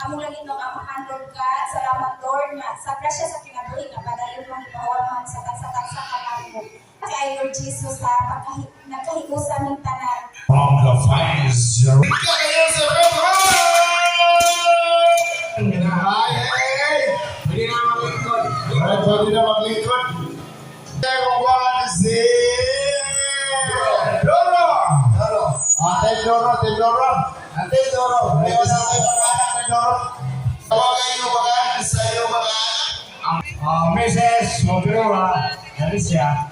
Among langitnong Amahan, Lord God, salamat, Lord, nga sa grasya sa kinabuhi nga padayon mong ipahuman sa tagsa-tagsa kanamo. Kay Lord Jesus sa pagkahi nagkahiusa ming tanan. From the 5-0. Ay, ay, ay! Pwede na maglingkod. Alright, pwede na maglingkod. Kung si Doro! Doro. Ah, Team Doro, Team Doro. Ate Doro. May wala kayo pag-anak ni Doro. Tawag kayo mga sa iyo mga anak. Mrs. Mobirola, Alicia.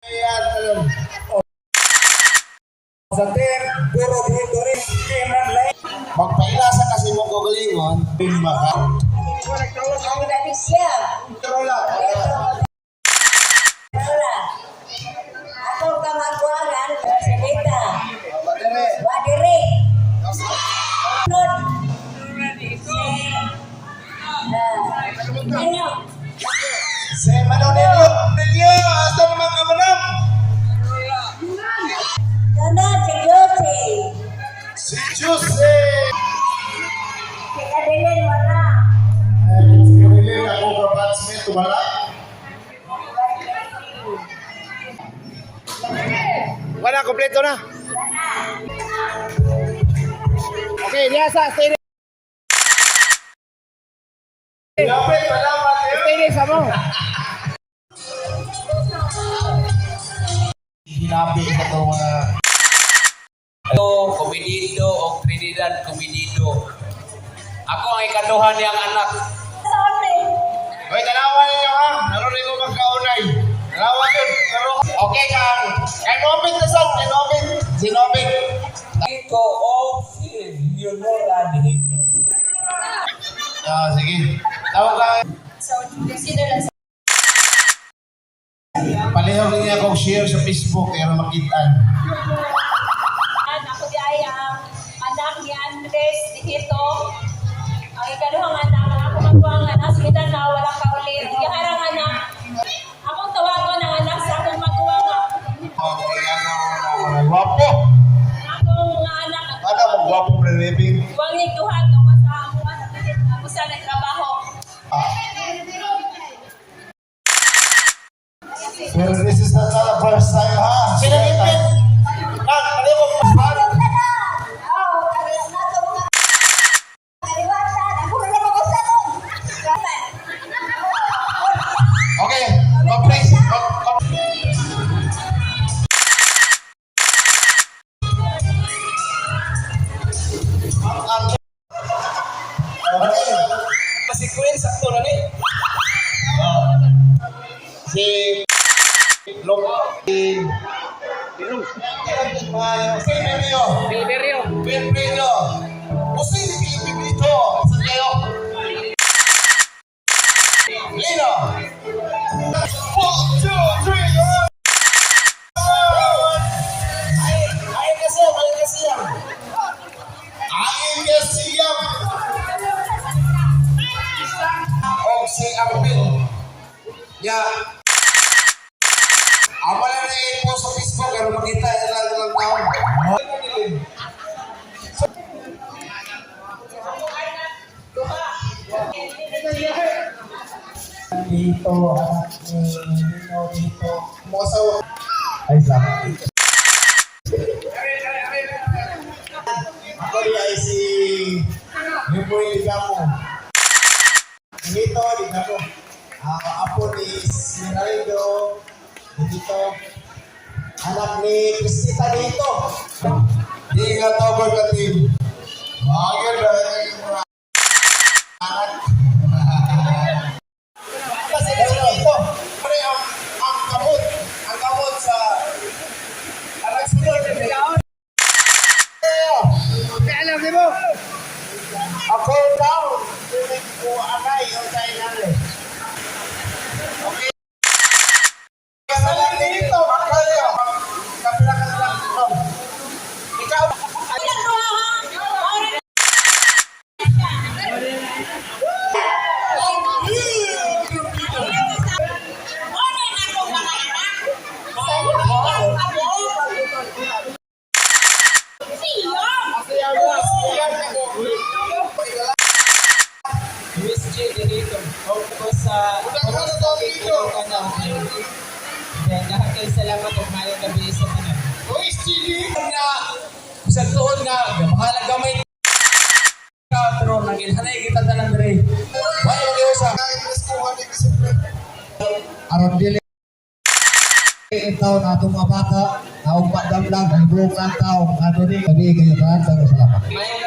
Ayan, talon. Sa team, Duro Duro, Team Ranlay. Magpaila sa kasi mong kagalingon. Maka. Alicia, Doro. Lola. Ako kamagwangan, Senita. Badere. Wadiri. Lord. Nino. Si Manonelo Nelio, asa naman ka manam? Kana si Josie. Si Jose. Si Adeline wala. Si Karilin, ako ka batchmate, wala. Wala, kompleto na. Okay, niya sa stay. Lapit, salamat. Stay sa mo. Hinabi ka to mga Comedido o Trinidad Comedido. Ako ang ikaduha niyang anak. Sorry. Hoy, tanawa ninyo ha. Naroon ko magkaunay. Tanawa yun. Okay, kang. Kay Nobit na sa. Kay Nobit. Si Nobit. Ito o si Leonora Dihito. Ah, sige. Tawag ka. So, consider lang. Palihog niya akong share sa Facebook kaya makitaan. Ako di ay ang anak ni Andres Dihito. Ang ikaduhang anak, ang akong magwangan, as na wala kauli. Ikaharang anak, akong tawagon ang anak sa akong maguwang. Okay, ano na mga gwapo. Akong mga anak, Ano mo gwapo pre-living? wangig duha gawa sa among anak sa nagtrabaho. Ah. Well, this is not the first time, ha? Sino ipit? Ah, palihog. Okay, mag-place. Okay. Si Queen, sakto na ni. Si Long. Si Silverio. Silverio. Wilfredo. Jose Pilipito. Sa kayo. Lino. One, two, three, go! Ay, ay kasi, ay kasi yan. Angin Garcia. O si Arvin. Ya. Amo na na i-post sa Facebook pero makita na lang lang taon. Dito, anak ni Nino dito. Mga sawa. Ay, sama. Ako di ay si Lipoy Ligamo. Dito, Ligamo. Ah, apo ni Sinaldo. Dito. Anak ni Cristita dito. Di nga tawag ka team. Bagay na yung mga anak. Kasi dito. Pre, ang kamot. Ang kamot sa anak sunod. Ako daw, dili ko anay o tayo nanay. Okay. Kasalan dito, kayo. Kapila ka na lang dito. Ikaw, Dihito. Ko sa Unang na to dito. Then, daghang salamat ug maayong gabi sa tanan. Uy, Chili. Nga bisag tuod nga bahala gamay ka, pero nangilhanay kita tanan diri. Wala mag-iusa. Ay, preskuhan ni siyempre. Aron dili itaw na atong mga bata naong padam lang ang buong lantaw adto ni gabi kayo tanan. Salamat. Maayong